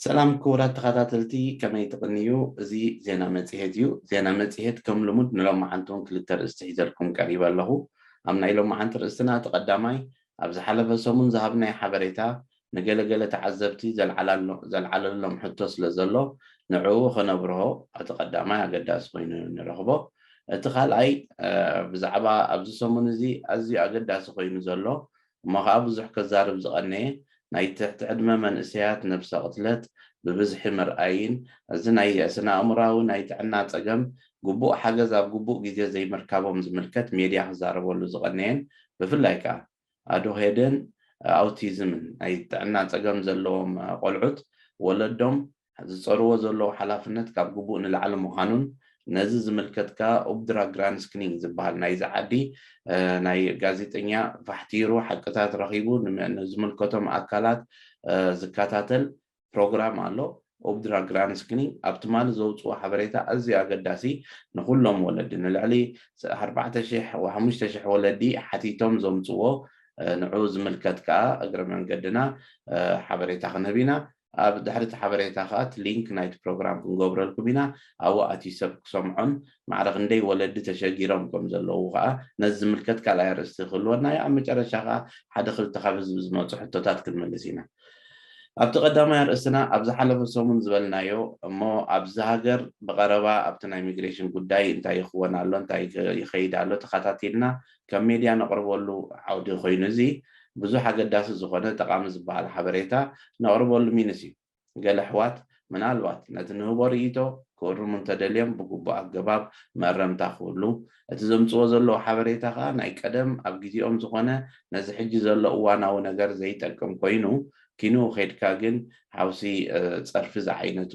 ሰላም ክቡራት ተኸታተልቲ፣ ከመይ ትቕንዩ? እዚ ዜና መጽሔት እዩ። ዜና መጽሔት ከም ልሙድ ንሎማዓንቲ እውን ክልተ ርእስቲ ሒዘልኩም ቀሪበ ኣለኹ። ኣብ ናይ ሎማዓንቲ ርእስትና እቲ ቀዳማይ፣ ኣብ ዝሓለፈ ሰሙን ዝሃብናይ ሓበሬታ ንገለገለ ተዓዘብቲ ዘልዓላሎ-፣ ዘልዓለሎም ሕቶ ስለ ዘሎ፣ ንዕኡ ኸነብርሆ እቲ ቀዳማይ ኣገዳሲ ኮይኑ ንረኽቦ። እቲ ካልኣይ፣ እ፣ ብዛዕባ ኣብዚ ሰሙን እዚ ኣዝዩ ኣገዳሲ ኮይኑ ዘሎ፣ እሞ ኸዓ ብዙሕ ከዛርብ ዝቐነየ ናይ ትሕቲ ዕድመ መንእሰያት ነብሰ ቅትለት ብብዝሒ ምርኣይን፣ እዚ ናይ ስነ ኣእምራዊ ናይ ጥዕና ጸገም ግቡእ ሓገዝ ኣብ ግቡእ ግዜ ዘይምርካቦም ዝምልከት ሜድያ ክዛረበሉ ዝቐነየን፣ ብፍላይ ከኣ ኣዶሄድን ኣውቲዝምን ናይ ጥዕና ጸገም ዘለዎም ቆልዑት ወለዶም ዝጸርዎ ዘለዉ ሓላፍነት ካብ ግቡእ ንላዕሊ ምዃኑን፣ ነዚ ዝምልከት ከኣ ኡብድራ ግራንስክኒንግ ዝበሃል ናይዚ ዓዲ፣ እ፣ ናይ ጋዜጠኛ ፋሕቲሩ ሓቅታት ረኺቡ ንመ-፣ ንዝምልከቶም ኣካላት፣ እ፣ ዝከታተል ፕሮግራም ኣሎ። ኡብድራ ግራንስክኒንግ ኣብ ትማሊ ዘውጽኦ ሓበሬታ ኣዝዩ ኣገዳሲ፣ ንኹሎም ወለዲ፣ ንልዕሊ ኣርባዕተ ሽሕ ወይ ሓሙሽተ ሽሕ ወለዲ ሓቲቶም ዘምጽዎ፣ እ፣ ንዕኡ ዝምልከት ከኣ እግረ መንገድና፣ እ፣ ሓበሬታ ክንህብ ኢና። ኣብ ድሕሪ እቲ ሓበሬታ ከኣ እቲ ሊንክ ናይቲ ፕሮግራም ክንገብረልኩም ኢና። ኣብኡ ኣትዩ ሰብ ክሰምዖን ማዕረ ክንደይ ወለዲ ተሸጊሮም ከም ዘለዉ ከኣ ነዚ ዝምልከት ካልኣይ ኣርእስቲ ክህልወና እዩ። ኣብ መጨረሻ ከኣ ሓደ ክልተ ካብ ህዝቢ ዝመጹ ሕቶታት ክንምልስ ኢና። ኣብቲ ቀዳማይ ኣርእስትና ኣብ ዝሓለፈ ሰሙን ዝበልናዮ እሞ ኣብዚ ሃገር ብቐረባ ኣብቲ ናይ ኢሚግሬሽን ጉዳይ እንታይ ይኽወን ኣሎ፣ እንታይ ይኸ-፣ ይኸይድ ኣሎ ተኸታቲልና ከም ሜድያ ነቕርበሉ ዓውዲ ኮይኑ እዚ ብዙሕ ኣገዳሲ ዝኾነ ጠቓሚ ዝበሃል ሓበሬታ ነቕርበሉ ሚንስ እዩ። ገለ ኣሕዋት ምናልባት ነቲ ንህቦ ርእይቶ ክእርሙ እንተደልዮም ብግቡእ ኣገባብ መእረምታ ክህሉ፣ እቲ ዘምጽዎ ዘለዉ ሓበሬታ ከኣ ናይ ቀደም ኣብ ግዜኦም ዝኾነ ነዚ ሕጂ ዘሎ እዋናዊ ነገር ዘይጠቅም ኮይኑ፣ ኪንኡ ኬድካ ግን ሓውሲ፣ እ፣ ጸርፊ ዝዓይነቱ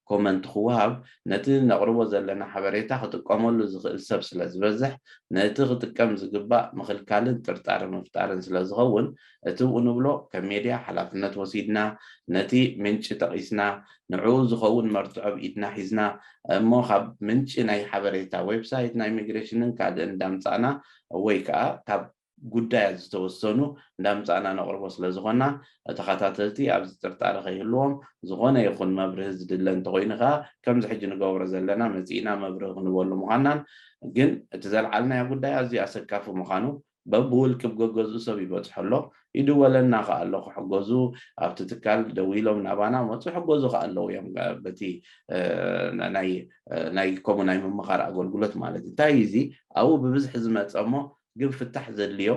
ኮመንት ክወሃብ፣ ነቲ ነቕርቦ ዘለና ሓበሬታ ክጥቀመሉ ዝኽእል ሰብ ስለ ዝበዝሕ፣ ነቲ ክጥቀም ዝግባእ ምኽልካልን ጥርጣረ ምፍጣርን ስለ ዝኸውን፣ እቲ ብኡ ንብሎ ከም ሜድያ ሓላፍነት ወሲድና፣ ነቲ ምንጪ ጠቒስና፣ ንዕኡ ዝኸውን መርትዖ ኣብ ኢድና ሒዝና፣ እሞ ካብ ምንጪ ናይ ሓበሬታ ዌብሳይት ናይ ኢሚግሬሽንን ካልእን እንዳምጻእና ወይ ከኣ ካብ ጉዳያት ዝተወሰኑ እንዳምጻእና ነቕርቦ ስለ ዝኾንና፣ ተኸታተልቲ ኣብዚ ጥርጣረ ከይህልዎም ዝኾነ ይኹን መብርሂ ዝድለ እንተኾይኑ ከኣ ከምዚ ሕጂ ንገብሮ ዘለና መጺእና መብርሂ ክንበሉ ምዃንናን፣ ግን እቲ ዘልዓልናዮ ጉዳይ ኣዝዩ ኣሰካፊ ምዃኑ በብውልቂ ብገገዝኡ ሰብ ይበጽሖ ኣሎ፣ ይድወለና ከኣ ኣሎ ክሕገዙ፣ ኣብቲ ትካል ደዊሎም ናባና መጹ ይሕገዙ ከኣ ኣለዉ እዮም፣ በቲ፣ እ፣ ናይ፣ እ፣ ናይ ከምኡ ናይ ምምኻር ኣገልግሎት ማለት እዩ። እንታይ እዩ እዚ? ኣብኡ ብብዝሒ ዝመጸ እሞ ግን ፍታሕ ዘድልዮ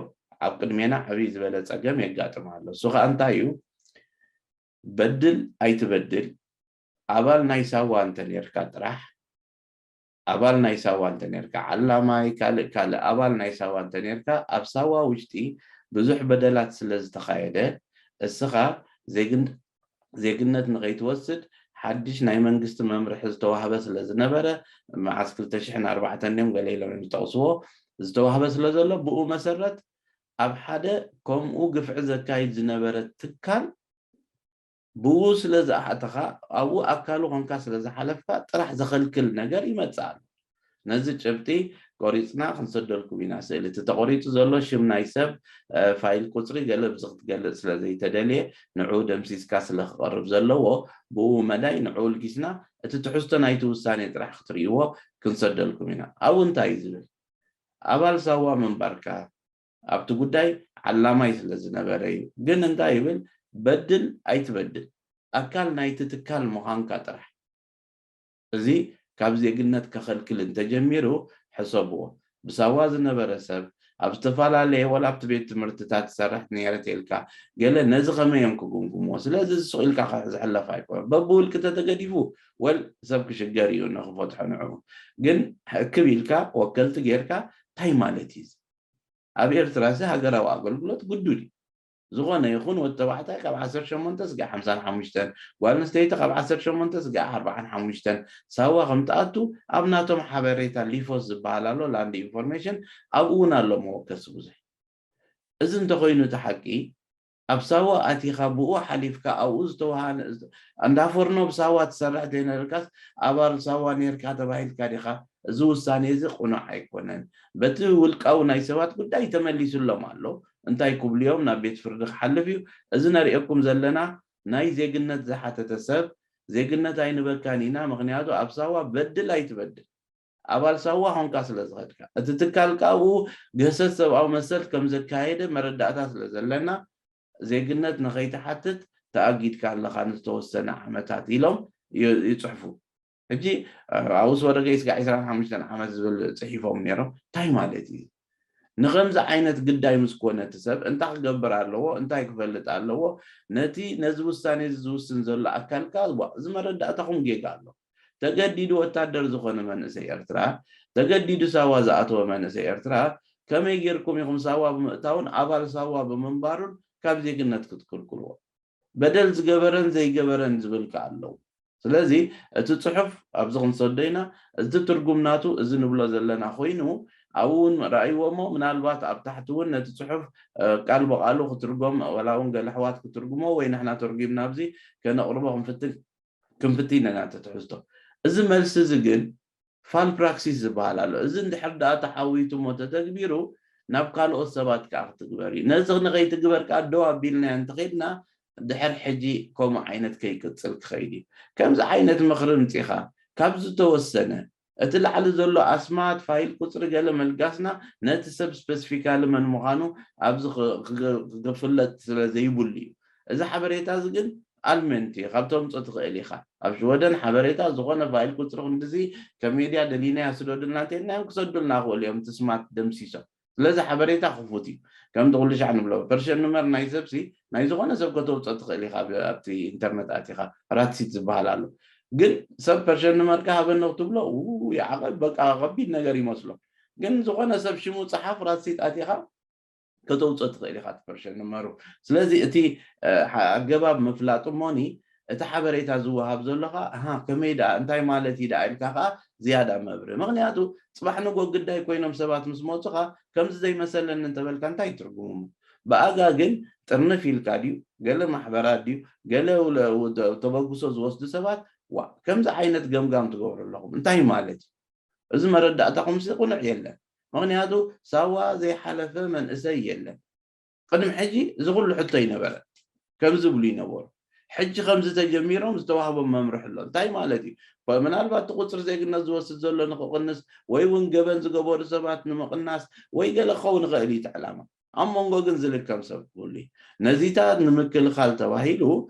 ኣብ ቅድሜና ዕብይ ዝበለ ጸገም የጋጥም ኣሎ። እሱ ከኣ እንታይ እዩ? በድል ኣይትበድል፣ ኣባል ናይ ሳዋ እንተ ኔርካ ጥራሕ፣ ኣባል ናይ ሳዋ እንተ ኔርካ፣ ዓላማይ ካልእ ካልእ፣ ኣባል ናይ ሳዋ እንተ ኔርካ፣ ኣብ ሳዋ ውሽጢ ብዙሕ በደላት ስለ ዝተኻየደ፣ እስኻ ዜግን-፣ ዜግነት ንኸይትወስድ ሓድሽ ናይ መንግስቲ መምርሒ ዝተዋህበ ስለ ዝነበረ፣ መዓስ ክልተ ሽሕን ኣርባዕተን እዮም ገለ ኢሎም እዮም ዝጠቕስዎ፣ ዝተዋህበ ስለ ዘሎ፣ ብኡ መሰረት ኣብ ሓደ ከምኡ ግፍዒ ዘካይድ ዝነበረ ትካል ብኡ ስለ ዝኣተኻ፣ ኣብኡ ኣካሉ ኮንካ ስለ ዝሓለፍካ ጥራሕ ዘኸልክል ነገር ይመጽእ ኣሎ። ነዚ ጭብጢ ቆሪጽና ክንሰደልኩም ኢና። ስእሊ እቲ ተቆሪጹ ዘሎ ሽም ናይ ሰብ፣ እ፣ ፋይል ቁጽሪ ገለ ብዚ ክትገልጽ ስለ ዘይተደልየ፣ ንዕኡ ደምሲስካ ስለ ክቐርብ ዘለዎ፣ ብኡ መዳይ ንዕኡ ልጊስና እቲ ትሕዝቶ ናይቲ ውሳኔ ጥራሕ ክትርእይዎ ክንሰደልኩም ኢና። ኣብኡ እንታይ እዩ ዝብል? ኣባል ሳዋ ምንባርካ ኣብቲ ጉዳይ ዓላማይ ስለ ዝነበረ እዩ። ግን እንታይ ይብል? በድል ኣይትበድል፣ ኣካል ናይቲ ትካል ምዃንካ ጥራሕ። እዚ ካብ ዜግነት ከኸልክል እንተጀሚሩ ሕሰብዎ። ብሳዋ ዝነበረ ሰብ ኣብ ዝተፈላለየ፣ ወላ ኣብቲ ቤት ትምህርትታት ትሰርሕ ነይረ ተልካ፣ ገለ ነዚ ከመይ እዮም ክግምግምዎ? ስለዚ እዚ ሱቕ ኢልካ ከ-፣ ዝሕለፍ ኣይኮነን። በብውልቂ ተተገዲፉ፣ ወል ሰብ ክሽገር እዩ ንክፈትሖ ንዕኡ። ግን ሕክብ ኢልካ ወከልቲ ጌርካ እንታይ ማለት እዩ እዚ? ኣብ ኤርትራ እዚ ሃገራዊ ኣገልግሎት ግዱድ እዩ። ዝኾነ ይኹን ወዲ ተባዕታይ ካብ ዓሰርተ ሸሞንተ ስጋዕ ሓምሳን ሓሙሽተን፣ ጓል ኣንስተይቲ ካብ ዓሰርተ ሸሞንተ ስጋዕ ኣርባዓን ሓሙሽተን ሳዋ ከም ትኣቱ ኣብ ናቶም ሓበሬታ ሊፎስ ዝበሃል ኣሎ፣ ላንድ ኢንፎርሜሽን፣ ኣብኡ እውን ኣሎ መወከሲ ብዙሕ። እዚ እንተኾይኑ እቲ ሓቂ፣ ኣብ ሳዋ ኣቲኻ ብኡ ሓሊፍካ ኣብኡ ዝተወሃነ፣ እንዳ ፎርኖ ብሳዋ ትሰርሕ ዘይነበርካስ ኣባል ሳዋ ኔርካ ተባሂልካ ዲኻ? እዚ ውሳኔ እዚ ቅኑዕ ኣይኮነን። በቲ ውልቃዊ ናይ ሰባት ጉዳይ ተመሊሱሎም ኣሎ። እንታይ ክብሉ እዮም? ናብ ቤት ፍርዲ ክሓልፍ እዩ። እዚ ነርእየኩም ዘለና ናይ ዜግነት ዝሓተተ ሰብ ዜግነት ኣይንበካን ኢና፣ ምኽንያቱ ኣብ ሳዋ በድል ኣይትበድል፣ ኣባል ሳዋ ኾንካ ስለ ዝኸድካ። እቲ ትካል ካብኡ ግህሰት ሰብኣዊ መሰል ከም ዘካየደ መረዳእታ ስለ ዘለና ዜግነት ንኸይትሓትት ተኣጊድካ ኣለኻ ንዝተወሰነ ዓመታት ኢሎም ይ- ይጽሕፉ። ሕጂ ኣብስ ወረገ ስጋ ዕስራን ሓሙሽተን ዓመት ዝብል ጽሒፎም ነይሮም። እንታይ ማለት እዩ? ንኸምዚ ዓይነት ግዳይ ምስ ኮነ እቲ ሰብ እንታይ ክገብር ኣለዎ? እንታይ ክፈልጥ ኣለዎ? ነቲ ነዚ ውሳኔ እዚ ዝውስን ዘሎ ኣካል ከኣ ዋ፣ እዚ መረዳእታኹም ጌጋ ኣሎ። ተገዲዱ ወታደር ዝኾነ መንእሰይ ኤርትራ፣ ተገዲዱ ሳዋ ዝኣተወ መንእሰይ ኤርትራ፣ ከመይ ጌርኩም ኢኹም ሳዋ ብምእታውን ኣባል ሳዋ ብምንባሩን ካብ ዜግነት ክትክልክልዎ? በደል ዝገበረን ዘይገበረን ዝብል ከኣ ኣለዉ። ስለዚ እቲ ጽሑፍ ኣብዚ ክንሰዶ ኢና። እቲ ትርጉም ናቱ እዚ ንብሎ ዘለና ኮይኑ፣ ኣብኡ እውን ረኣይዎ እሞ ምናልባት ኣብ ታሕቲ እውን ነቲ ጽሑፍ ቃል ብቃሉ ክትርጎም ዋላ እውን ገለ ኣሕዋት ክትርጉሞ ወይ ንሕና ተርጉምና ኣብዚ ከነቕርቦ ክንፍትን ክንፍትን ኢና እቲ ትሕዝቶ። እዚ መልሲ እዚ ግን ፋል ፕራክሲስ ዝበሃል ኣሎ። እዚ እንድሕር ደኣ ተሓዊቱ እሞ ተተግቢሩ ናብ ካልኦት ሰባት ከዓ ክትግበር እዩ። ነዚ ንኸይትግበር ከዓ ደው ኣቢልናዮ እንተኸድና ድሕር ሕጂ ከምኡ ዓይነት ከይቅፅል ክኸይድ እዩ። ከምዚ ዓይነት ምኽሪ ምፂኻ ካብ ዝተወሰነ እቲ ላዕሊ ዘሎ ኣስማት ፋይል ቁፅሪ ገለ መልጋስና ነቲ ሰብ ስፐሲፊካሊ መን ምዃኑ ኣብዚ ክፍለጥ ስለ ዘይብሉ እዩ። እዚ ሓበሬታ እዚ ግን ኣልመንቲ ካብ ተምፅኦ ትኽእል ኢኻ። ኣብ ሽወደን ሓበሬታ ዝኾነ ፋይል ቁፅሪ ክንድዚ ከም ሜድያ ደሊናዮ ስደዱልና እንተኢልናዮም ክሰዱልና ይኽእሉ እዮም፣ እቲ ስማት ደምሲሶም። ስለዚ ሓበሬታ ክፉት እዩ። ከምቲ ኩሉ ሻዕ ንብሎ ፐርሸን ንመር ናይ ሰብሲ ናይ ዝኾነ ሰብ ከተውፅኦ ትኽእል ኢኻ። ኣብቲ ኢንተርነት ኣቲኻ ራትሲት ዝበሃል ኣሎ። ግን ሰብ ፐርሸን ንመርካ ሃበኒ ክትብሎ ይዓቐብ በቃ ከቢድ ነገር ይመስሎ። ግን ዝኾነ ሰብ ሽሙ ፀሓፍ ራትሲት ኣቲኻ ከተውፅኦ ትኽእል ኢኻ እቲ ፐርሸን ንመሩ። ስለዚ እቲ ኣገባብ ምፍላጥ እሞኒ እቲ ሓበሬታ ዝወሃብ ዘሎ ከዓ ኣሃ ከመይ ደኣ እንታይ ማለት እዩ ደኣ ኢልካ ከዓ ዝያዳ መብርህ። ምክንያቱ ፅባሕ ንጎ ግዳይ ኮይኖም ሰባት ምስ መፁኻ ከምዚ ዘይመሰለኒ እንተበልካ እንታይ ትርጉሙ? ብኣጋ ግን ጥርንፍ ኢልካ ድዩ? ገለ ማሕበራት ድዩ? ገለ ተበግሶ ዝወስዱ ሰባት ዋ ከምዚ ዓይነት ገምጋም ትገብሩ ኣለኹም እንታይ ማለት እዩ? እዚ መረዳእታኹምሲ ቅኑዕ የለን። ምኽንያቱ ሳዋ ዘይሓለፈ መንእሰይ የለን። ቅድሚ ሕጂ እዚ ኩሉ ሕቶ ይነበረ ከምዚ ብሉ ይነበሩ። ሕጂ ከምዚ ተጀሚሮም ዝተዋህቦም መምርሒ ኣሎ እንታይ ማለት እዩ? ምናልባት እቲ ቁፅሪ ዜግነት ዝወስድ ዘሎ ንክቕንስ ወይ እውን ገበን ዝገበሩ ሰባት ንምቕናስ ወይ ገለ ክኸውን ይኽእል እዩ እቲ ዕላማ። ኣብ መንጎ ግን ዝልከም ሰብ ክህሉ እዩ። ነዚታት ንምክልኻል ተባሂሉ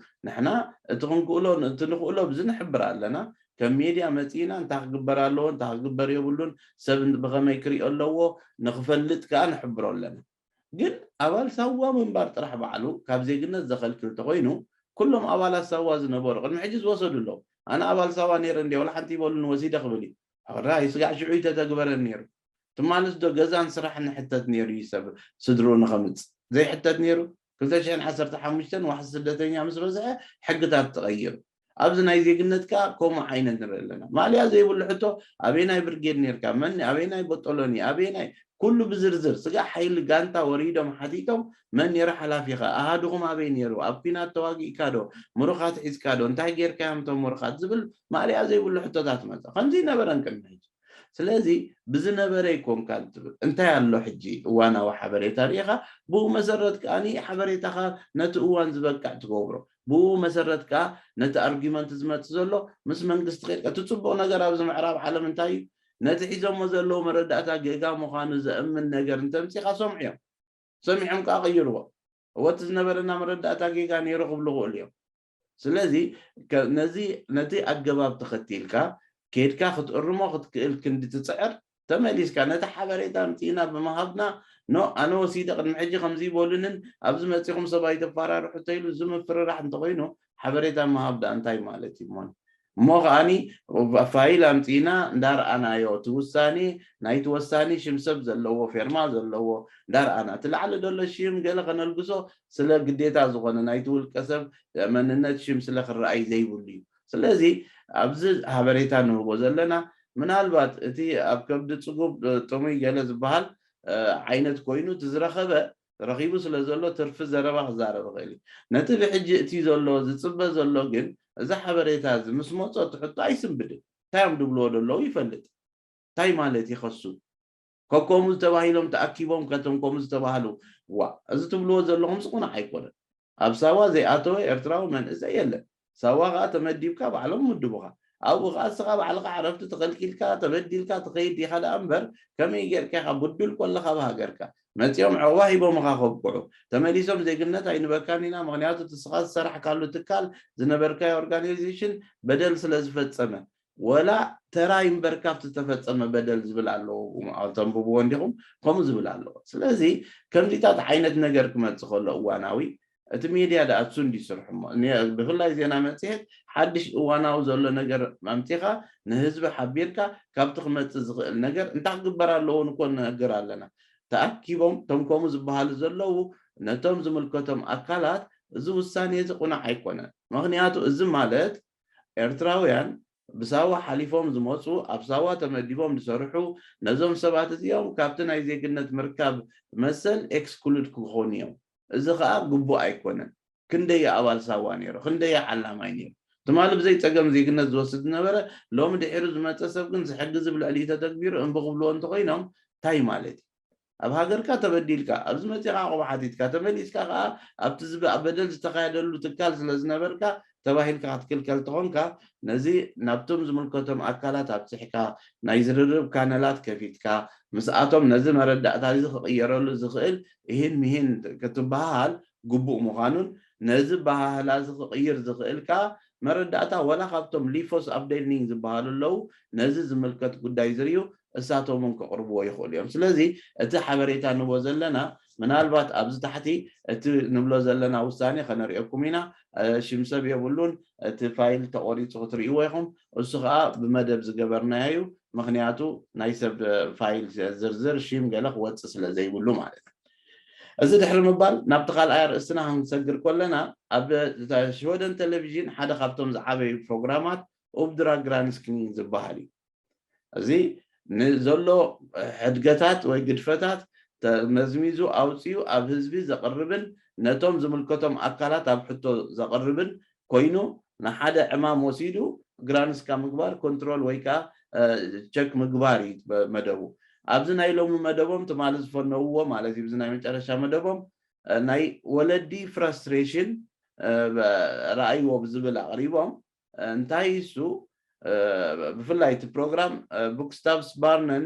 ንሕና እቲ ክንክእሎ እቲ ንኽእሎ ብዚ ንሕብር ኣለና። ከም ሜድያ መፂእና እንታይ ክግበር ኣለዎ እንታይ ክግበር የብሉን ሰብ ብኸመይ ክሪኦ ኣለዎ ንክፈልጥ ከዓ ንሕብሮ ኣለና። ግን ኣባል ሳዋ ምንባር ጥራሕ ባዕሉ ካብ ዜግነት ዘኸልክል ተኮይኑ ኩሎም ኣባላት ሳዋ ዝነበሩ ቅድሚ ሕጂ ዝወሰዱ ኣለዉ። ኣነ ኣባል ሳዋ ነይረ እንዲ ወላ ሓንቲ ይበሉን ወሲደ ክብል እዩ። ሕራይ ስጋዕ ሽዑ ይተተግበረን ነይሩ። ትማልስ ዶ ገዛን ስራሕ ንሕተት ነይሩ እዩ ሰብ ስድርኡ ንኸምፅ ዘይሕተት ነይሩ። ክልተ ሽሕን ዓሰርተ ሓሙሽተን ዋሕዚ ስደተኛ ምስ በዝሐ ሕግታት ተቐይሩ። ኣብዚ ናይ ዜግነት ከዓ ከምኡ ዓይነት ንርኢ ኣለና። ማልያ ዘይብሉ ሕቶ ኣበየናይ ብርጌድ ነርካ መን ኣበየናይ ቦጦሎኒ ኣበየናይ ኩሉ ብዝርዝር ስጋዕ ሓይሊ ጋንታ ወሪዶም ሓቲቶም መን ነይሩ ሓላፊኻ ኣሃድኹም ኣበይ ነይሩ ኣብ ኲናት ተዋጊእካ ዶ ምሩኻት ሒዝካ ዶ እንታይ ጌርካዮም እቶም ምሩኻት ዝብል ማልያ ዘይብሉ ሕቶታት መፀ። ከምዚ ነበረን ቅድሚ ሕጂ። ስለዚ ብዝነበረ ይኮንካ ትብል እንታይ ኣሎ ሕጂ እዋናዊ ሓበሬታ ርኢኻ ብኡ መሰረት ከኣ ሓበሬታኻ ነቲ እዋን ዝበቅዕ ትገብሮ። ብኡ መሰረት ከኣ ነቲ ኣርጊመንት ዝመጽእ ዘሎ ምስ መንግስቲ ኸድካ እቲ ጽቡቕ ነገር ኣብዚ ምዕራብ ዓለም እንታይ እዩ? ነቲ ሒዞሞ ዘለዉ መረዳእታ ጌጋ ምዃኑ ዘእምን ነገር እንተምጺኻ ሰምዑ እዮም። ሰሚዖም ከኣ ቀይርዎ። እወ እቲ ዝነበረና መረዳእታ ጌጋ ነይሩ ክብሉ ይኽእሉ እዮም። ስለዚ ነዚ ነቲ ኣገባብ ተኸቲልካ ኬድካ ክትእርሞ ክትክእል ክንዲ ትጽዕር ተመሊስካ ነቲ ሓበሬታ ኣምጺእና ብምሃብና ኖ ኣነ ወሲደ ቅድሚ ሕጂ ከምዚ ይበሉንን ኣብዚ መጺኹም ሰብ ኣይተፈራርሑ ተይሉ እዚ ምፍርራሕ እንተኾይኑ ሓበሬታ ምሃብ ደኣ እንታይ ማለት እዩ እሞ እሞ ከዓኒ ፋይል ኣምጺእና እንዳረኣናዮ እቲ ውሳኔ ናይቲ ወሳኒ ሽም ሰብ ዘለዎ ፌርማ ዘለዎ እንዳረኣና እቲ ላዕሊ ዘሎ ሽም ገለ ከነልግሶ ስለ ግዴታ ዝኾነ ናይቲ ውልቀ ሰብ መንነት ሽም ስለ ክረኣይ ዘይብሉ እዩ። ስለዚ ኣብዚ ሓበሬታ ንህቦ ዘለና ምናልባት እቲ ኣብ ከብዲ ፅጉብ ጥሙይ ገለ ዝበሃል ዓይነት ኮይኑ እቲ ዝረኸበ ረኺቡ ስለ ዘሎ ትርፊ ዘረባ ክዛረብ ይኽእል እዩ። ነቲ ብሕጂ እቲ ዘሎ ዝፅበ ዘሎ ግን እዚ ሓበሬታ እዚ ምስ መፆ እቲ ሕቶ ኣይስንብድን እንታይ እዮም ድብልዎ ደለዉ ይፈልጥ። እንታይ ማለት ይኸሱ? ከከሙ ዝተባሂሎም ተኣኪቦም፣ ከቶም ከምኡ ዝተባህሉ፣ ዋ፣ እዚ ትብልዎ ዘለኹም ስቑናዕ ኣይኮነን። ኣብ ሳዋ ዘይኣተወ ኤርትራዊ መንእሰይ የለን። ሳዋ ከዓ ተመዲብካ ባዕሎም ምድቡኻ። ኣብኡ ከዓ እስኻ ባዕልኻ ዕረፍቲ ተኸልኪልካ፣ ተበዲልካ ትኸይድ ዲኻ ደኣ እምበር፣ ከመይ ጌርካ ኢኻ ብዱል ኮለኻ ኣብ ሃገርካ? መጺኦም ዕቑባ ሂቦምኻ ከብቅዑ። ተመሊሶም ዜግነት ኣይንበካን ኢና፣ ምኽንያቱ እቲ እስኻ ዝሰራሕካሉ ትካል፣ ዝነበርካዮ ኦርጋናይዜሽን በደል ስለ ዝፈጸመ። ወላ ተራ ይንበርካ ኣብቲ ዝተፈጸመ በደል ዝብል ኣለዎ። ተንብብዎ እንዲኹም፣ ከምኡ ዝብል ኣለዎ። ስለዚ ከምዚታት ዓይነት ነገር ክመጽእ ከሎ እዋናዊ፣ እቲ ሜድያ ደኣ እሱ እንዲ ይስርሑ እሞ፣ ኒ-፣ ብፍላይ ዜና መጽሔት ሓድሽ እዋናዊ ዘሎ ነገር ኣምጺኻ ንህዝቢ ሓቢርካ ካብቲ ክመጽእ ዝኽእል ነገር እንታይ ክግበር ኣለዎ ንኮ ንነግር ኣለና። ተኣኪቦም እቶም ከምኡ ዝበሃሉ ዘለዉ ነቶም ዝምልከቶም ኣካላት እዚ ውሳኔ እዚ ቁኑዕ ኣይኮነን። ምኽንያቱ እዚ ማለት ኤርትራውያን ብሳዋ ሓሊፎም ዝመጹ፣ ኣብ ሳዋ ተመዲቦም ዝሰርሑ፣ ነዞም ሰባት እዚኦም ካብቲ ናይ ዜግነት ምርካብ መሰል ኤክስክሉድ ክኾኑ እዮም። እዚ ኸኣ ግቡእ ኣይኮነን። ክንደይ ኣባል ሳዋ ነይሩ፣ ክንደይ ዓላማይ ነይሩ። ትማሊ ብዘይ ጸገም ዜግነት ዝወስድ ዝነበረ፣ ሎሚ ድሒሩ ዝመጸ ሰብ ግን ዝሕግዝ ኣብ ልዕሊኡ ተተግቢሩ እምቢ ክብልዎ እንተኾይኖም፣ እንታይ ማለት እዩ? ኣብ ሃገርካ ተበዲልካ፣ ኣብዚ መጺኻ ዕቑባ ሓቲትካ፣ ተመሊስካ ከኣ ኣብቲ ዝብ-፣ በደል ዝተኻየደሉ ትካል ስለ ዝነበርካ ተባሂልካ ክትክልከል ተኾንካ፣ ነዚ ናብቶም ዝምልከቶም ኣካላት ኣብጺሕካ ናይ ዝርርብ ካነላት ከፊትካ፣ ምስኣቶም ነዚ መረዳእታ እዚ ክቕየረሉ ዝኽእል እሂን ምሂን ክትበሃሃል ግቡእ ምዃኑን፣ ነዚ ኣበሃህላ እዚ ክቕይር ዝኽእል ከኣ መረዳእታ ዋላ ካብቶም ሊፎስ ኣፍደሊንግ ዝበሃሉ ኣለዉ፣ ነዚ ዝምልከት ጉዳይ ዝርእዩ እሳቶም እውን ከቕርብዎ ይኽእሉ እዮም። ስለዚ እቲ ሓበሬታ ንቦ ዘለና ምናልባት ኣብዚ ታሕቲ እቲ ንብሎ ዘለና ውሳኔ ከነርእየኩም ኢና። እ፣ ሽም ሰብ የብሉን። እቲ ፋይል ተቖሪጹ ክትርእይዎ ኢኹም። እሱ ኸኣ ብመደብ ዝገበርናዮ እዩ። ምኽንያቱ ናይ ሰብ ፋይል ዝርዝር ሽም ገለ ክወጽእ ስለ ዘይብሉ ማለት እዩ። እዚ ድሕሪ ምባል ናብቲ ካልኣይ ኣርእስትና ክንሰግር ከለና ኣብ ሽወደን ቴሌቪዥን ሓደ ካብቶም ዝዓበዩ ፕሮግራማት ኡፕድራ ግራንስክኒንግ ዝበሃል እዩ። እዚ ንዘሎ ሕድገታት ወይ ግድፈታት ተመዝሚዙ ኣውፂኡ ኣብ ህዝቢ ዘቕርብን ነቶም ዝምልከቶም ኣካላት ኣብ ሕቶ ዘቕርብን ኮይኑ ንሓደ ዕማም ወሲዱ ግራንስካ ምግባር ኮንትሮል ወይ ከዓ ቸክ ምግባር እዩ መደቡ። ኣብዚ ናይ ሎሚ መደቦም ትማሊ ዝፈነውዎ ማለት እዩ። እዚ ናይ መጨረሻ መደቦም ናይ ወለዲ ፍራስትሬሽን ረኣይዎ ብዝብል ኣቕሪቦም እንታይ እሱ ብፍላይ እቲ ፕሮግራም ቡክስታቭስ ባርነን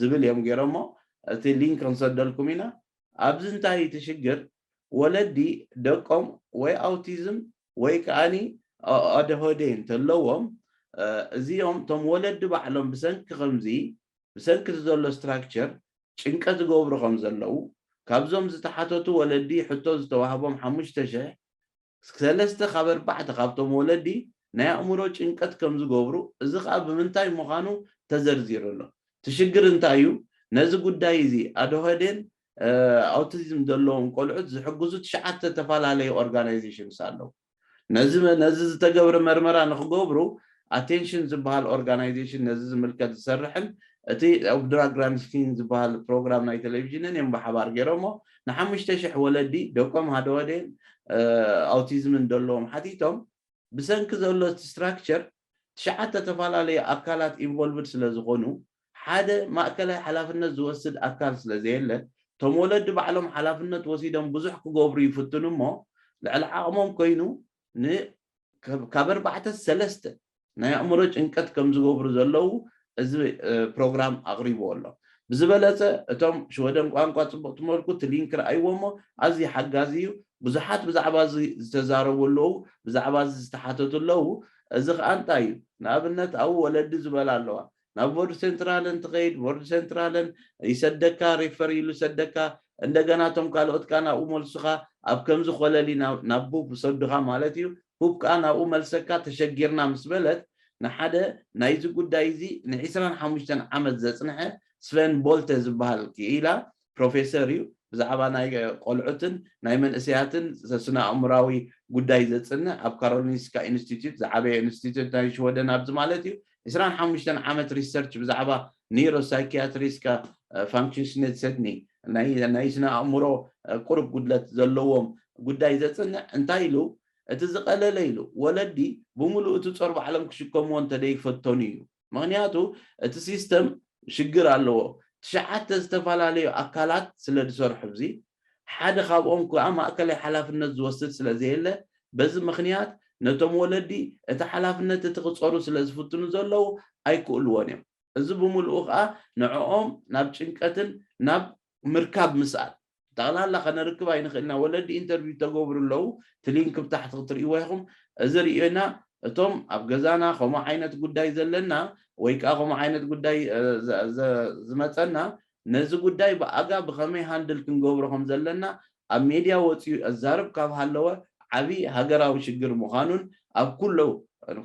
ዝብል እዮም ገይሮሞ። እቲ ሊንክ ክንሰደልኩም ኢና። ኣብዚ እንታይ እቲ ሽግር ወለዲ ደቆም ወይ ኣውቲዝም ወይ ከዓኒ ኣደሆዴ እንተለዎም እዚኦም እቶም ወለዲ ባዕሎም ብሰንኪ ከምዚ ብሰንኪ እቲ ዘሎ ስትራክቸር ጭንቀት ዝገብሩ ከም ዘለዉ ካብዞም ዝተሓተቱ ወለዲ ሕቶ ዝተዋህቦም ሓሙሽተ ሽሕ ሰለስተ ካብ ኣርባዕተ ካብቶም ወለዲ ናይ ኣእምሮ ጭንቀት ከም ዝገብሩ እዚ ከዓ ብምንታይ ምዃኑ ተዘርዚሩ ኣሎ። እቲ ሽግር እንታይ እዩ? ነዚ ጉዳይ እዚ ኣደሆዴን ኣውቲዝም ዘለዎም ቆልዑት ዝሕግዙ ትሽዓተ ዝተፈላለዩ ኦርጋናይዜሽንስ ኣለዉ። ነዚ ነዚ ዝተገብረ መርመራ ንክገብሩ ኣቴንሽን ዝበሃል ኦርጋናይዜሽን ነዚ ዝምልከት ዝሰርሕን እቲ ኦፕድራ ግራንስኪን ዝበሃል ፕሮግራም ናይ ቴሌቪዥንን እዮም ብሓባር ገይሮሞ ንሓሙሽተ ሽሕ ወለዲ ደቆም ሃደወዴን ኣውቲዝምን ዘለዎም ሓቲቶም ብሰንኪ ዘሎ እቲ ስትራክቸር ትሽዓተ ዝተፈላለዩ ኣካላት ኢንቮልቭድ ስለ ዝኾኑ ሓደ ማእከላይ ሓላፍነት ዝወስድ ኣካል ስለ ዘየለ እቶም ወለዲ ባዕሎም ሓላፍነት ወሲዶም ብዙሕ ክገብሩ ይፍትኑ እሞ ልዕሊ ዓቕሞም ኮይኑ ካብ ኣርባዕተ ሰለስተ ናይ ኣእምሮ ጭንቀት ከም ዝገብሩ ዘለዉ እዚ ፕሮግራም ኣቕሪቡ ኣሎ። ብዝበለፀ እቶም ሽወደን ቋንቋ ፅቡቅ ትመልኩ እቲ ሊንክ ረኣይዎ እሞ ኣዝዩ ሓጋዚ እዩ። ብዙሓት ብዛዕባ እዚ ዝተዛረቡ ኣለዉ፣ ብዛዕባ እዚ ዝተሓተቱ ኣለዉ። እዚ ከዓ እንታይ እዩ? ንኣብነት ኣብኡ ወለዲ ዝበላ ኣለዋ ናብ ቦርድ ሴንትራለን ትኸይድ፣ ቦርድ ሴንትራለን ይሰደካ፣ ሪፈር ኢሉ ይሰደካ። እንደገና እቶም ካልኦት ከዓ ናብኡ መልሱኻ ኣብ ከምዚ ኮለሊ ናብ ቡብ ይሰዱኻ ማለት እዩ። ቡብ ከዓ ናብኡ መልሰካ ተሸጊርና ምስ በለት ንሓደ ናይዚ ጉዳይ እዚ ንዒስራን ሓሙሽተን ዓመት ዘፅንሐ ስቨን ቦልተ ዝበሃል ክኢላ ፕሮፌሰር እዩ። ብዛዕባ ናይ ቆልዑትን ናይ መንእሰያትን ስነ ኣእምራዊ ጉዳይ ዘፅንዕ ኣብ ካሮሊንስካ ኢንስቲትዩት ዝዓበየ ኢንስቲትዩት ናይ ሽወደን ኣብዚ ማለት እዩ። ዕስራን ሓሙሽተን ዓመት ሪሰርች ብዛዕባ ኒሮ ሳይኪያትሪስካ ፋንክሽንስኔትሰትኒ ናይ ስነ ኣእምሮ ቁሩብ ጉድለት ዘለዎም ጉዳይ ዘፅንዕ እንታይ ኢሉ እቲ ዝቐለለ ኢሉ ወለዲ ብምሉእ እቲ ጾር ባዕሎም ክሽከምዎ እንተደይፈተኑ እዩ። ምኽንያቱ እቲ ሲስተም ሽግር ኣለዎ። ትሽዓተ ዝተፈላለዩ ኣካላት ስለ ዝሰርሑ፣ እዚ ሓደ ካብኦም ከዓ ማእከላይ ሓላፍነት ዝወስድ ስለ ዘየለ፣ በዚ ምኽንያት ነቶም ወለዲ እቲ ሓላፍነት እቲ ክጸሩ ስለ ዝፍትኑ ዘለዉ ኣይክእልዎን እዮም። እዚ ብምልኡ ከዓ ንዕኦም ናብ ጭንቀትን ናብ ምርካብ ምስኣል፣ ጠቕላላ ከነርክብ ኣይንኽእልና። ወለዲ ኢንተርቪው ተገብሩ ኣለዉ፣ እቲ ሊንክ ብታሕቲ ክትርእይዎ ኢኹም። እዚ ርእዮና እቶም ኣብ ገዛና ከምኡ ዓይነት ጉዳይ ዘለና ወይ ከዓ ከምኡ ዓይነት ጉዳይ ዝመፀና፣ ነዚ ጉዳይ ብኣጋ ብኸመይ ሃንድል ክንገብሮ ከም ዘለና ኣብ ሜድያ ወፂኡ ኣዛርብ ካብ ሃለወ ዓብዪ ሃገራዊ ሽግር ምዃኑን ኣብ ኩሎ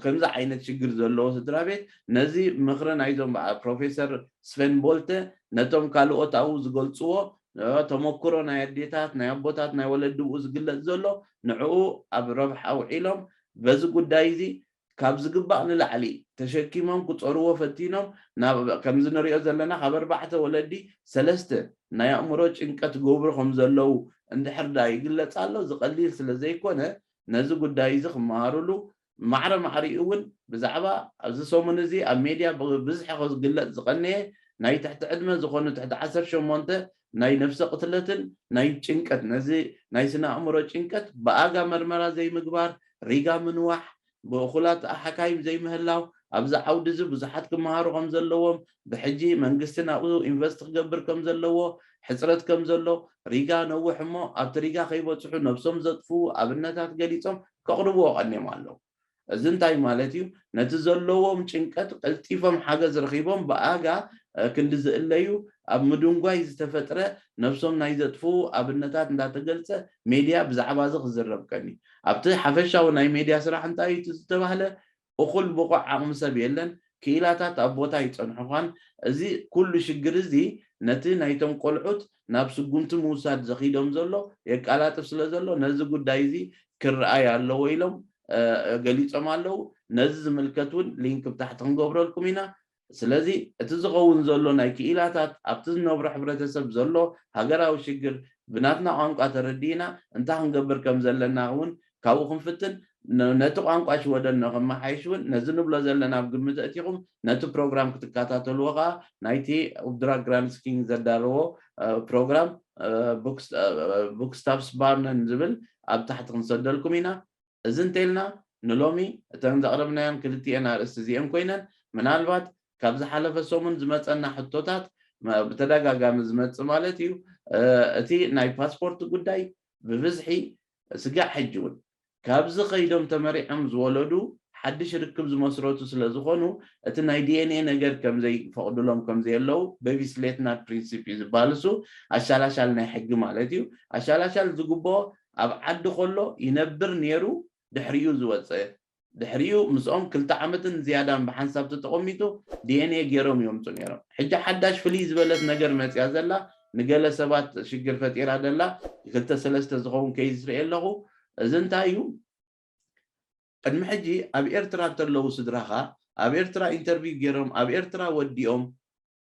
ከምዚ ዓይነት ሽግር ዘለዎ ስድራ ቤት ነዚ ምኽሪ ናይዞም ፕሮፌሰር ስቨን ቦልተ ነቶም ካልኦት ኣብኡ ዝገልፅዎ ተመክሮ ናይ ኣዴታት ናይ ኣቦታት ናይ ወለዲ ብኡ ዝግለፅ ዘሎ ንዕኡ ኣብ ረብሓ ኣውዒሎም በዚ ጉዳይ እዚ ካብ ዝግባእ ንላዕሊ ተሸኪሞም ክፀርዎ ፈቲኖም። ከምዚ ንሪኦ ዘለና ካብ ኣርባዕተ ወለዲ ሰለስተ ናይ ኣእምሮ ጭንቀት ገብሩ ከም ዘለዉ እንድሕር ዳ ይግለፅ ኣሎ። ዝቐሊል ስለ ዘይኮነ ነዚ ጉዳይ እዚ ክመሃሩሉ ማዕረ ማዕሪኡ እውን ብዛዕባ ኣብዚ ሰሙን እዚ ኣብ ሜድያ ብብዝሒ ክግለፅ ዝቐነየ ናይ ትሕቲ ዕድመ ዝኾኑ ትሕቲ ዓሰርተ ሸሞንተ ናይ ነፍሰ ቅትለትን ናይ ጭንቀት ነዚ ናይ ስነ ኣእምሮ ጭንቀት ብኣጋ መርመራ ዘይምግባር፣ ሪጋ ምንዋሕ፣ ብእኹላት ሓካይም ዘይምህላው፣ ኣብዚ ዓውዲ እዚ ብዙሓት ክመሃሩ ከም ዘለዎም፣ ብሕጂ መንግስቲ ናብኡ ኢንቨስት ክገብር ከም ዘለዎ፣ ሕፅረት ከም ዘሎ፣ ሪጋ ነውሕ እሞ ኣብቲ ሪጋ ከይበፅሑ ነብሶም ዘጥፍኡ ኣብነታት ገሊፆም ከቕርብዎ ቀኒዮም ኣለዉ። እዚ እንታይ ማለት እዩ? ነቲ ዘለዎም ጭንቀት ቀልጢፎም ሓገዝ ረኺቦም ብኣጋ ክንዲ ዝእለዩ ኣብ ምድንጓይ ዝተፈጥረ ነብሶም ናይ ዘጥፍኡ ኣብነታት እንዳተገልጸ ሜድያ ብዛዕባ እዚ ክዝረብ ቀኒ ኣብቲ ሓፈሻዊ ናይ ሜድያ ስራሕ እንታይ እዩ ዝተባህለ እኹል ብቑዕ ዓቕሚ ሰብ የለን። ክኢላታት ኣብ ቦታ ይጸንሑኻን እዚ ኩሉ ሽግር እዚ ነቲ ናይቶም ቆልዑት ናብ ስጉምቲ ምውሳድ ዘኺዶም ዘሎ የቃላጥፍ ስለ ዘሎ ነዚ ጉዳይ እዚ ክረኣይ ኣለዎ ኢሎም ገሊፆም ኣለዉ። ነዚ ዝምልከት እውን ሊንክ ብታሕቲ ክንገብረልኩም ኢና። ስለዚ እቲ ዝኸውን ዘሎ ናይ ክኢላታት ኣብቲ ዝነብሮ ሕብረተሰብ ዘሎ ሃገራዊ ሽግር ብናትና ቋንቋ ተረዲእና እንታይ ክንገብር ከም ዘለና እውን ካብኡ ክንፍትን ነቲ ቋንቋ ሽወደን ንክመሓየሽ እውን ነዚ ንብሎ ዘለና ኣብ ግምት እቲኹም ነቲ ፕሮግራም ክትከታተልዎ ከዓ ናይቲ ኡብድራ ግራንስኪንግ ዘዳረዎ ፕሮግራም ቡክስታፍስ ባርነን ዝብል ኣብ ታሕቲ ክንሰደልኩም ኢና። እዚ እንተልና ንሎሚ እተን ዘቕረብናዮን ክልቲኤን ኣርእስቲ እዚአን ኮይነን ምናልባት ካብ ዝሓለፈ ሰሙን ዝመፀና ሕቶታት ብተደጋጋሚ ዝመፅእ ማለት እዩ። እቲ ናይ ፓስፖርት ጉዳይ ብብዝሒ ስጋዕ ሕጂ እውን ካብዚ ከይዶም ተመሪዖም ዝወለዱ ሓድሽ ርክብ ዝመስረቱ ስለ ዝኾኑ እቲ ናይ ዲኤንኤ ነገር ከም ዘይፈቕዱሎም ከም ዘየለዉ በቪስሌትና ፕሪንሲፕ እዩ ዝበሃል። እሱ ኣሻላሻል ናይ ሕጊ ማለት እዩ። ኣሻላሻል ዝግብኦ ኣብ ዓዲ ከሎ ይነብር ነይሩ ድሕሪኡ ዝወፀ ድሕሪኡ ምስኦም ክልተ ዓመትን ዝያዳን ብሓንሳብ ተተቐሚጡ ዲኤንኤ ገይሮም ይወምፁ ነይሮም። ሕጂ ሓዳሽ ፍልይ ዝበለት ነገር መፅያ ዘላ ንገለ ሰባት ሽግር ፈጢራ ዘላ ክልተ ሰለስተ ዝኸውን ከይስ ርኤ ኣለኹ። እዚ እንታይ እዩ? ቅድሚ ሕጂ ኣብ ኤርትራ እንተለዉ ስድራኻ ኣብ ኤርትራ ኢንተርቪው ገይሮም ኣብ ኤርትራ ወዲኦም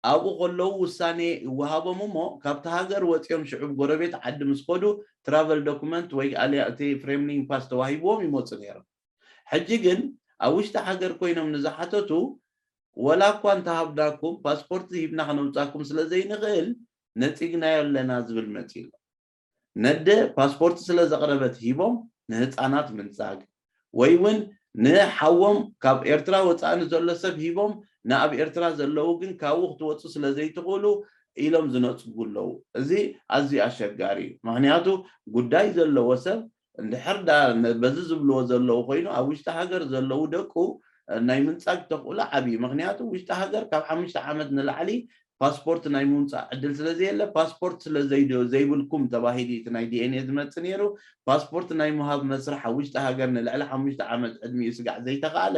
ኣብኡ ከለዉ ውሳኔ ይወሃቦም እሞ ካብቲ ሃገር ወፂኦም ሽዑብ ጎረቤት ዓዲ ምስ ከዱ ትራቨል ዶኩመንት ወይ ኣሊያ እቲ ፍሬምሊንግ ፓስ ተዋሂብዎም ይመፁ ነይሮም። ሕጂ ግን ኣብ ውሽጢ ሃገር ኮይኖም ንዝሓተቱ ወላ እኳ እንተሃብናኩም ፓስፖርት ሂብና ከነውፃኩም ስለ ዘይንኽእል ነፂግናዮ ኣለና ዝብል መፂ ኣሎ። ነደ ፓስፖርት ስለ ዘቕረበት ሂቦም ንህፃናት ምንፃግ ወይ እውን ንሓዎም ካብ ኤርትራ ወፃኢ ንዘሎ ሰብ ሂቦም ንኣብ ኤርትራ ዘለዉ ግን ካብኡ ክትወፁ ስለ ዘይትኽእሉ ኢሎም ዝነፅጉ ኣለዉ። እዚ ኣዝዩ ኣሸጋሪ እዩ። ምክንያቱ ጉዳይ ዘለዎ ሰብ እንድሕር ዳ በዚ ዝብልዎ ዘለዉ ኮይኑ ኣብ ውሽጢ ሃገር ዘለዉ ደቁ ናይ ምንፃግ ተኽእሎ ዓብዪ። ምክንያቱ ውሽጢ ሃገር ካብ ሓሙሽተ ዓመት ንላዕሊ ፓስፖርት ናይ ምውፃእ ዕድል ስለ ዘየለ ፓስፖርት ስለ ዘይብልኩም ተባሂሉ እቲ ናይ ዲኤንኤ ዝመፅእ ነይሩ። ፓስፖርት ናይ ምሃብ መስርሕ ኣብ ውሽጢ ሃገር ንልዕሊ ሓሙሽተ ዓመት ዕድሚኡ ስጋዕ ዘይተኽኣለ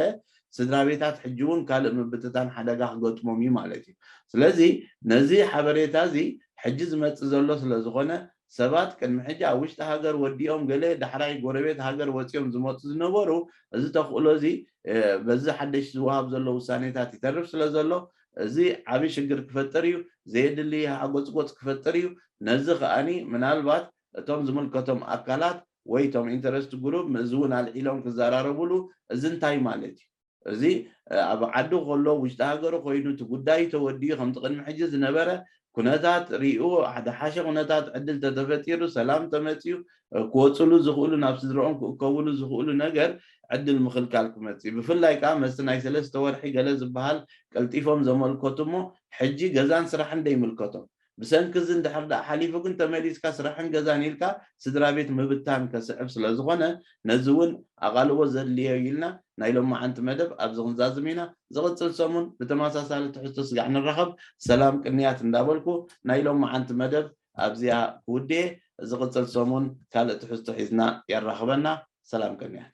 ስድራ ቤታት ሕጂ እውን ካልእ ምብትታን ሓደጋ ክገጥሞም እዩ ማለት እዩ። ስለዚ ነዚ ሓበሬታ እዚ ሕጂ ዝመፅእ ዘሎ ስለ ዝኾነ ሰባት ቅድሚ ሕጂ ኣብ ውሽጢ ሃገር ወዲኦም ገለ ዳሕራይ ጎረቤት ሃገር ወፂኦም ዝመፁ ዝነበሩ እዚ ተኽእሎ እዚ በዚ ሓደሽ ዝወሃብ ዘሎ ውሳኔታት ይተርፍ ስለ ዘሎ እዚ ዓብዪ ሽግር ክፈጥር እዩ። ዘየድሊ ሃጎፅጎፅ ክፈጥር እዩ። ነዚ ከኣኒ ምናልባት እቶም ዝምልከቶም ኣካላት ወይ እቶም ኢንተረስት ግሩፕ እዚ እውን ኣልዒሎም ክዘራረቡሉ እዚ እንታይ ማለት እዩ? እዚ ኣብ ዓዱ ከሎ ውሽጢ ሃገሩ ኮይኑ እቲ ጉዳይ ተወዲኡ ከምቲ ቅድሚ ሕጂ ዝነበረ ኩነታት ሪኡ ሓደ ሓሸ ኩነታት ዕድል ተተፈጢሩ ሰላም ተመፅዩ ክወፅሉ ዝኽእሉ ናብ ስድረኦም ክእከብሉ ዝኽእሉ ነገር ዕድል ምኽልካል ክመፅእ ብፍላይ ከዓ መስቲ ናይ ሰለስተ ወርሒ ገለ ዝበሃል ቀልጢፎም ዘመልከቱ እሞ ሕጂ ገዛን ስራሕን ደይምልከቶም ብሰንኪ እዚ እንድሕር ደኣ ሓሊፉ ግን ተመሊስካ ስራሕን ገዛን ኢልካ ስድራ ቤት ምብታን ከስዕብ ስለ ዝኾነ ነዚ እውን ኣቓልቦ ዘድልዮ ኢልና ናይ ሎማዓንቲ መደብ ኣብዚ ክንዛዝም ኢና። ዝቕፅል ሰሙን ብተመሳሳሊ ትሕዝቶ ስጋዕ ንራኸብ። ሰላም ቅንያት እንዳበልኩ ናይ ሎማዓንቲ መደብ ኣብዚኣ ክውድኤ። ዝቕፅል ሰሙን ካልእ ትሕዝቶ ሒዝና የራኽበና። ሰላም ቅንያት።